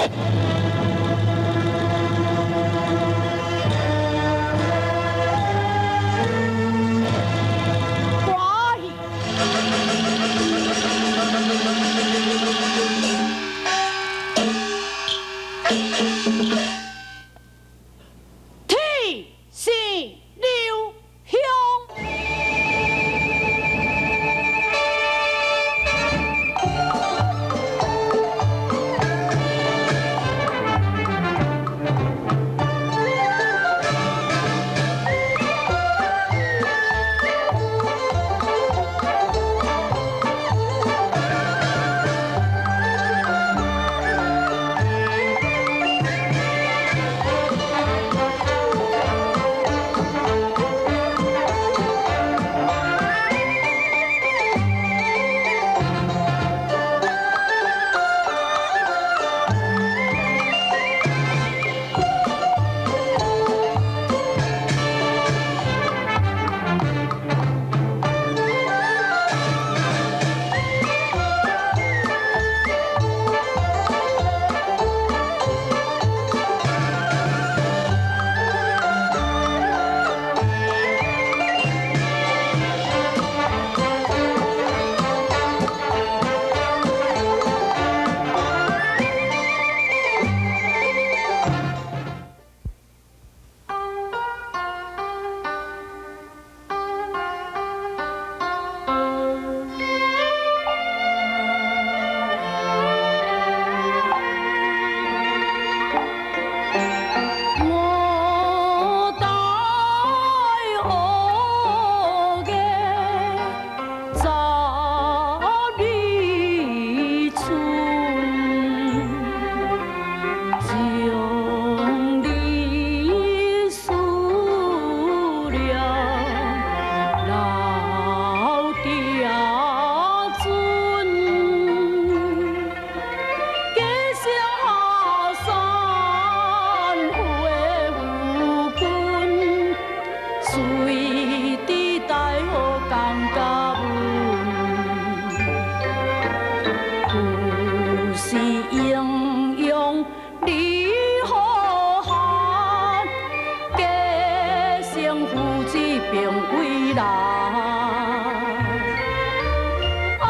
歌戏。天生留香。我大学的十里村，将你思念老爹尊，家乡下山回夫君，随伫大河感觉阮，不是英勇李好汉，家生父子并为难。啊，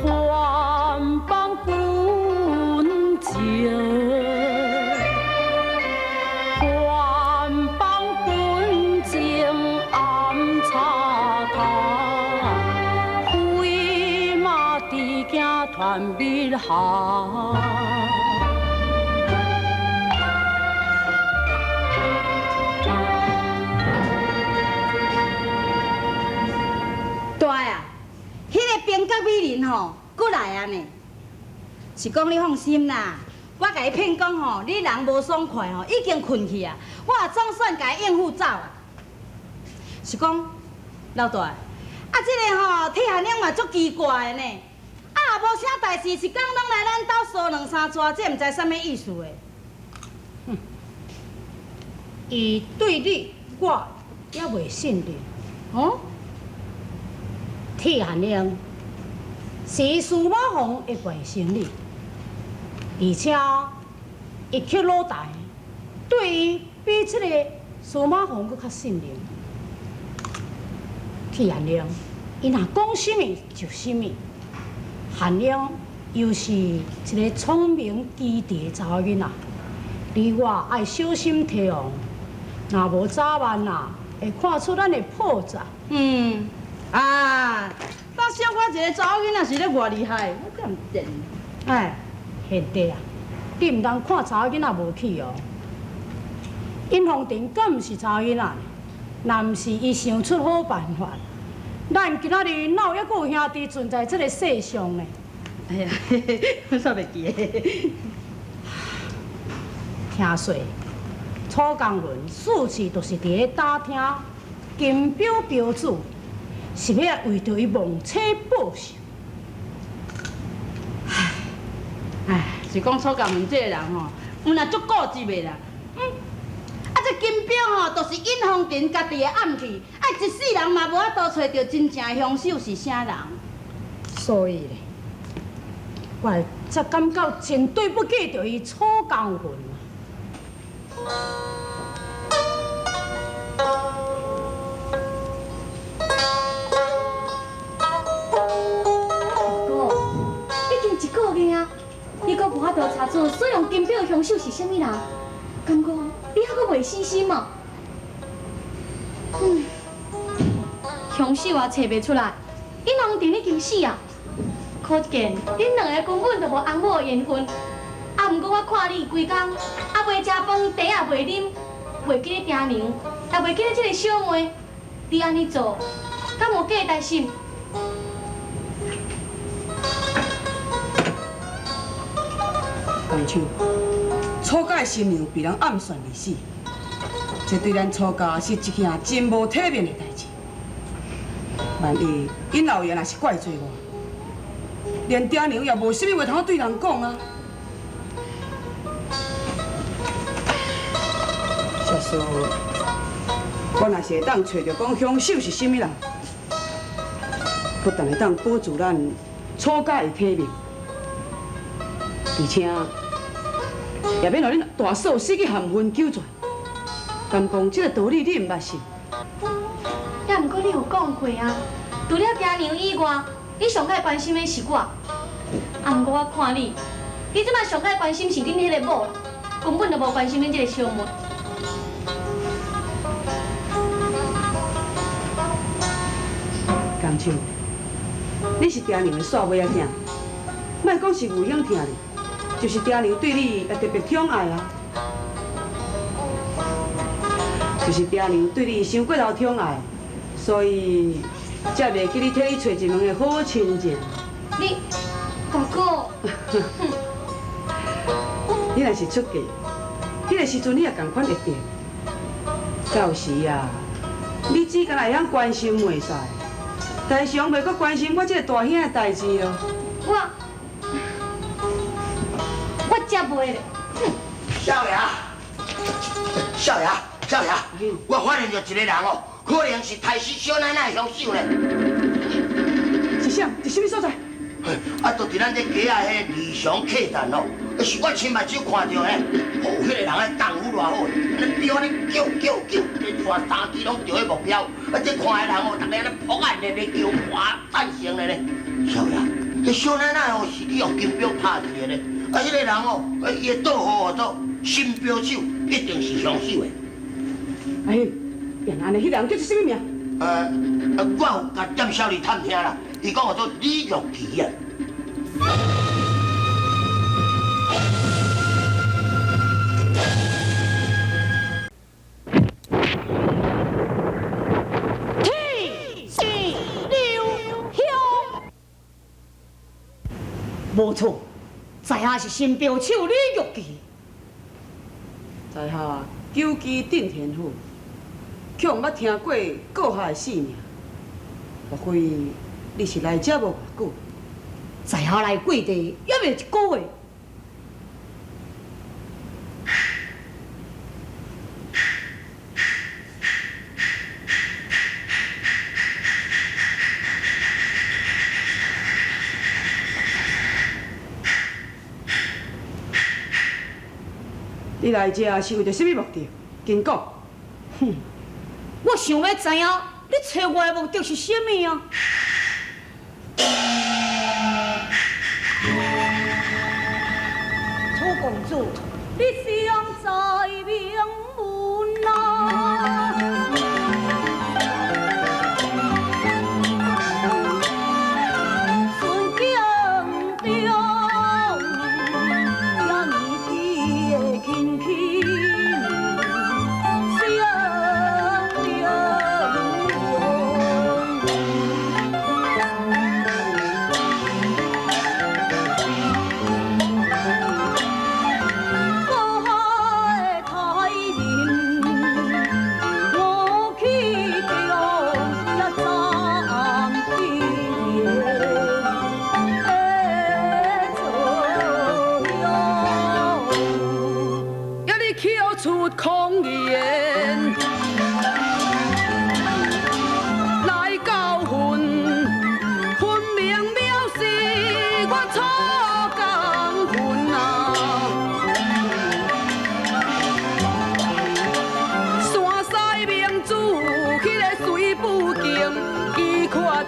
番邦军情，番邦军情暗插头，飞马伫行团灭校。大啊，彼个冰角美人吼，阁来啊呢。是讲你放心啦，我共伊骗讲吼，你人无爽快吼，已经睏去啊。我也总算共伊应付走啊。是讲老大，啊，这个吼铁汉英嘛足奇怪的呢。啊，无啥代志，一工拢来咱兜趖两三逝，这毋知啥物意思的。伊对你我犹未信任。哦，铁汉英是司马防的外甥女，而且伊克老大对伊比这个司马防阁较信任。铁汉英，伊若讲啥物就啥物。汉英又是一个聪明机智的查某囡仔，你我爱小心提防，若无早晚啊，会看出咱的破绽。啊，当小可一个查某囡仔是咧偌厉害，我敢毋见。哎，贤弟啊，你毋通看查某囡仔无起哦。殷凤亭敢毋是查某囡仔呢？若毋是伊想出好办法，咱今仔日哪有犹阁有兄弟存在這个世上呢？哎呀，我煞袂记得。听说楚江云四处都是伫咧打听金表表主，是欲为著伊亡妻报仇。唉，是讲楚江云这个人吼，有若足固执的啦。啊，這金錶吼，就是尹風塵家己的暗器，啊，一世人嘛無法度揣著真正的兇手是啥人。所以咧，我才感覺真對不起著伊楚江雲。哥，已經一個月啊，你閣無法度查出使用金錶的兇手是啥物人？敢講你猶閣袂死心哦？嗯，兇手也揣袂出來，尹風塵已經死啊！可見恁兩个根本就無翁某的緣分。啊，毋過我看你規工啊袂食飯，茶也袂啉，袂記得爹娘，也袂記得這个小妹，你按呢做，敢無假擔心？江秋，楚家的新娘被人暗算而死，這對咱楚家是一件真無體面的代誌。萬一𪜶老爺若是怪罪我，連爹娘也無啥物話通對人講啊。小叔，我若是會當揣著講兇手是啥物人，不但會當保住咱楚家的體面，而且也免予恁大嫂死去含恨九泉。敢講這個道理你毋捌信？也毋過你有講過啊，除了爹娘以外，你上愛關心的是我。啊，毋過我看你，你這擺上愛關心是恁彼个某，根本就無關心恁這个小妹。江秋，你是爹娘的煞尾仔囝，莫講是有兄疼你，就是爹娘對你也特別寵愛啊。就是爹娘對你傷過頭寵愛，所以才袂記你替你揣一門的好親情。你，大哥，你若是出嫁，彼个時陣你也仝款會變。到時啊，你只干焦會曉關心妹婿，但是袂閣關心我這个大兄的代誌咯。我才袂咧。少爺，少爺，少爺，我發現著一个人哦，可能是刣死小奶奶的兇手咧。是啥？佇啥物所在？啊，就佇咱這街仔彼个理想客栈哦，是我親目睭看著的。哦，彼个人的功夫偌好，按呢標按呢叫叫叫，連續三支攏著彼目標。啊，這看的人哦，逐个按呢噗仔熱咧叫，哇，贊成的咧。少爺，這小奶奶哦是去予金錶拍死的咧。啊，彼个人哦，伊的賭號叫做新標手，一定是兇手的。哎，原來按呢，彼个人叫做啥物名？我有共店小二探聽啦，伊講叫做李玉琪啊。天地留香，無錯，在下是新標手李玉琪。在下久居鎮天府，卻毋捌聽過閣下的姓名。莫非你是來遮無偌久？在下來貴地猶未一个月。你來遮是為著啥物目的？緊講。哼，我想欲知影你揣我的目的是啥物啊？楚公子，你尚在名門啊！順境中，遮爾的輕輕相兩容。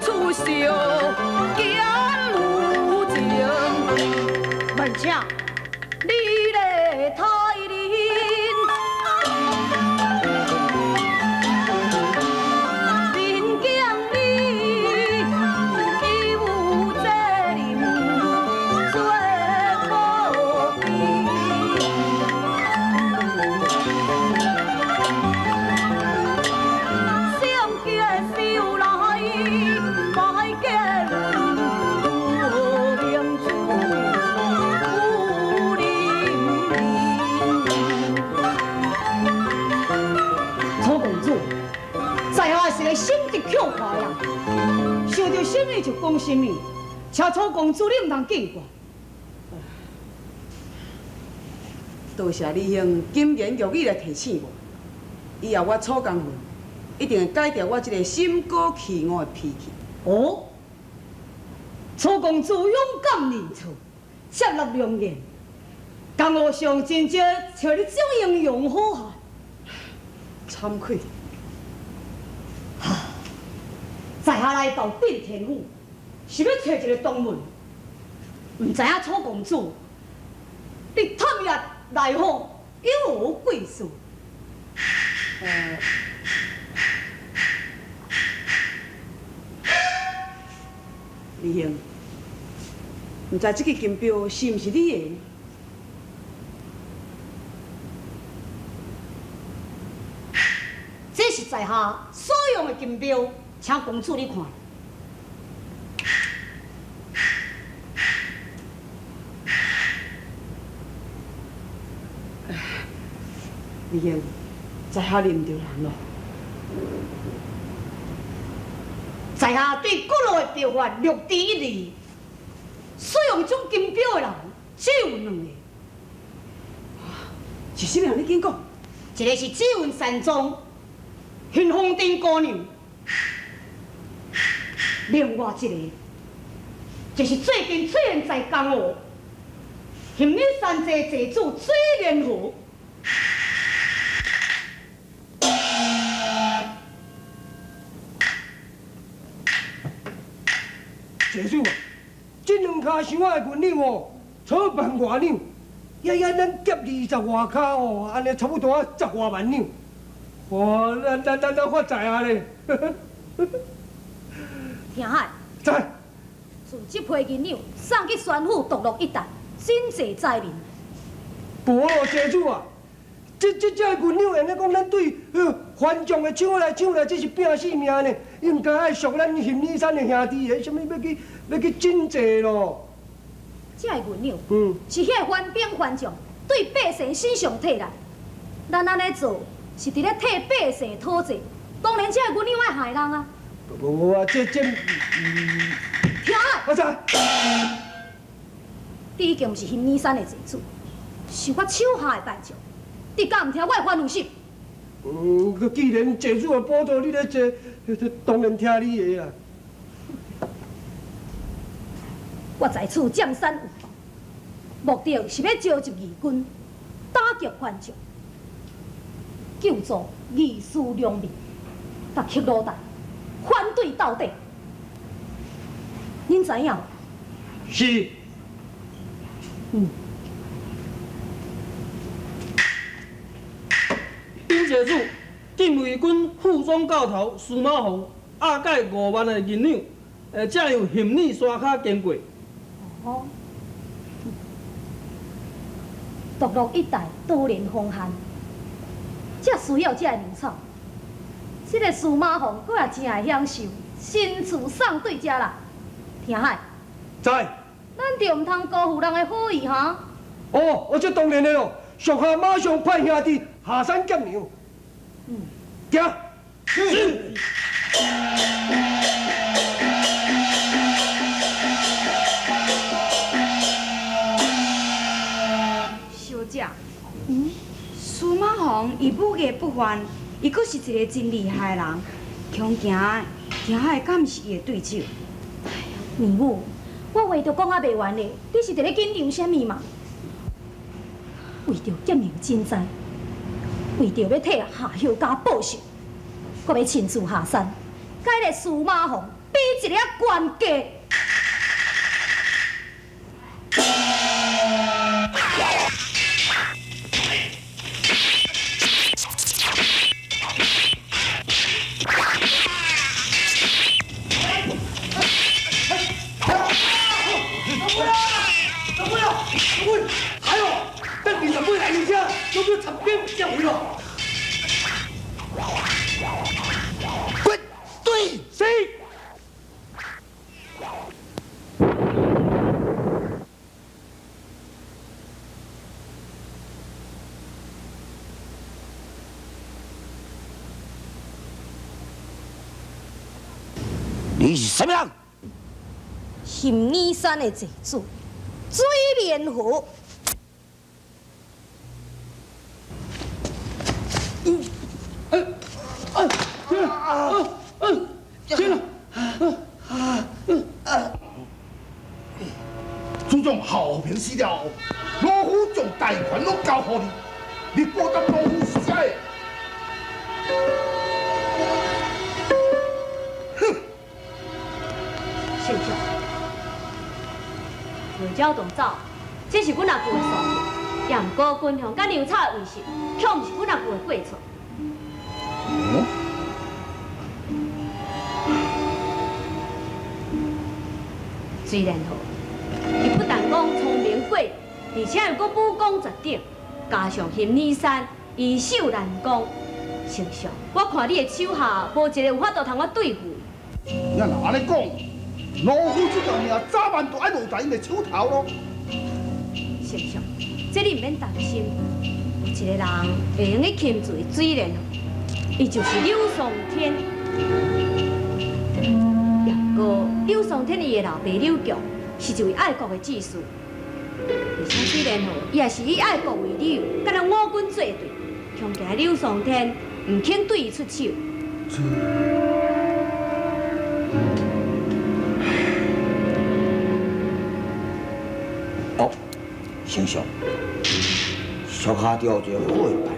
出相减有情。问请你来抬恁，恁敬你伊有责任做保庇。相结手来拜结论，有明主有人楚公子，在下是个心直口快的人，想著啥物就讲啥物，请楚公子你毋通见怪。多谢李兄金言玉语来提醒我，以后我楚江云一定会改掉我这个心高气傲的脾气。哦，楚公子勇敢认错，接纳良言，江湖上真少像你这种英雄好汉。惭愧。在下来到镇天府，是欲揣一个同门，毋知影楚公子，你探月来访有何贵事？李兄，毋知这支金表是毋是你的？这是在下所用的金表，请公子你看。李兄，在下认毋著人咯。在下对古老的表法略知一二，使用这种金表的人只有两个。是啥物人？你紧讲。一个是紫云山庄玄风顶姑娘，另外一个就是最近出现在江湖仙女山寨寨主水莲荷。济主啊，这两跤箱仔的银两哦，草办外两，爷爷咱夹20外跤哦，按呢差不多10外万两。哇，咱发财啊咧！听海，在。自这批银两送去宣府独乐一带，真济灾民。无咯，济主啊，这银两，按呢讲，咱对番将的抢来抢来，这是拼性命呢，应该爱赎咱仙女山的兄弟的，啥物欲去赈济咯？这个银两，是彼个番兵番将对百姓身上提来，咱按呢做，是伫咧替百姓讨债，当然这个银两爱害人啊！无啊，这听海，我知。你已经毋是仙女山的济主，是我手下的败将，你敢毋听我的吩咐是？既然济主的宝座你咧坐，当然听你的啊。我在此占山有道，目的是欲召集义军，打击番将，救助义士良民，共克鲁代反对到底。恁知影无？是。禀济主，禁卫军副总教头司马凤押解5万的银两，正由仙女山跤经过。哦。独乐一带多年风旱，才需要这个粮草。这个司马凤阁也真会享受，亲自送对遮啦。听海。在。咱就毋通辜负人的好意哈。哦，我这当然的咯，属下马上派兄弟下山劫粮。行。是。小姐，司马凤伊武艺不凡，伊阁是一个真厉害的人，恐惊惊海敢毋是伊的对手？哎呀，姨母，我话都讲啊袂完咧，你是伫咧紧张啥物嘛？为著革命赈灾，为著欲替下休家报仇，阁欲亲自下山，该个司马凤必比一个悬价。老妹啊，老妹，哎呦，等28来车，拢叫陈兵接回咯。滚，对，死。你是啥物人？寻女山的济主，水莲河。自从好平死了后，老夫将大权拢交予你，你报答老夫是啥的？哼！丞相，刘蛟动走，这是阮阿舅的错，也毋过军饷佮粮草的位置，却毋是阮阿舅的过错。哦？虽然好，伊不但讲聪明过，而且又阁武功绝顶，加上寻女山易守难攻。丞相，我看你的手下无一个有法度通我对付。你若按呢讲，老夫这条命早晚都爱落在𪜶的手头咯。丞相，这你毋免担心，有一个人会用得擒住水莲，伊就是柳松天。也毋过柳松天伊的老爸柳强是一位爱国的志士，而且水莲吼，伊也是以爱国为理由，佮咱五军作对，恐惊柳松天毋肯对伊出手。哦，丞相，属下著有一个好的办法。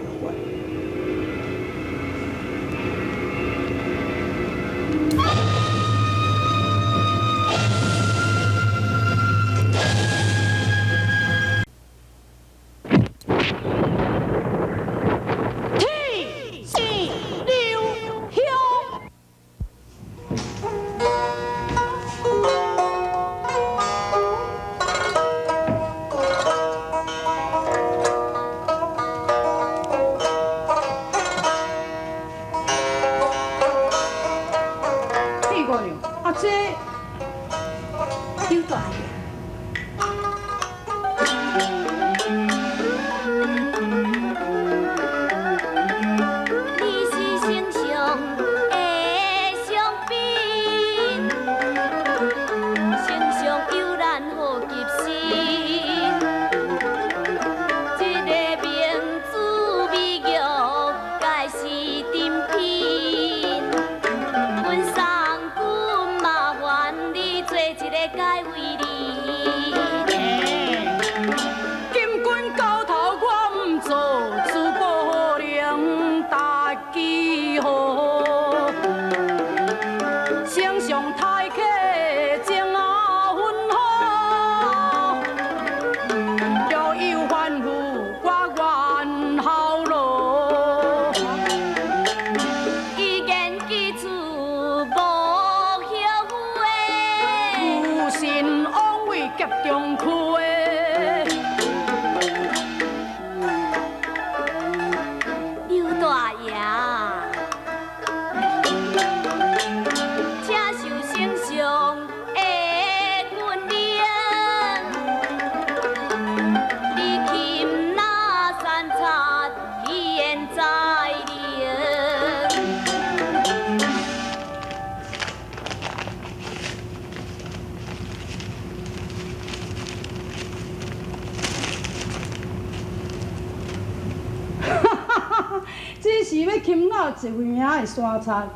是要擒拿一位名的山贼，啊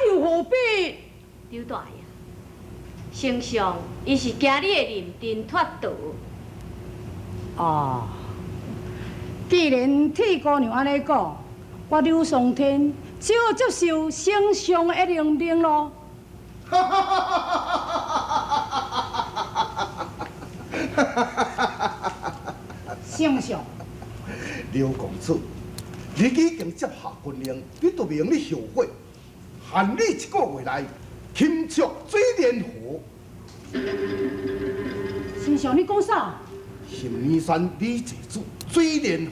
又何必？刘大爷，丞相伊是惊你会临阵脱逃。哦，既然铁姑娘按呢讲，我柳松天只好接受丞相的命令咯。丞相，刘公子，你已经接下军令，你都袂用咧后悔。限你一个月內，擒捉水蓮河。丞相，你講啥？杏林山李濟子水蓮河，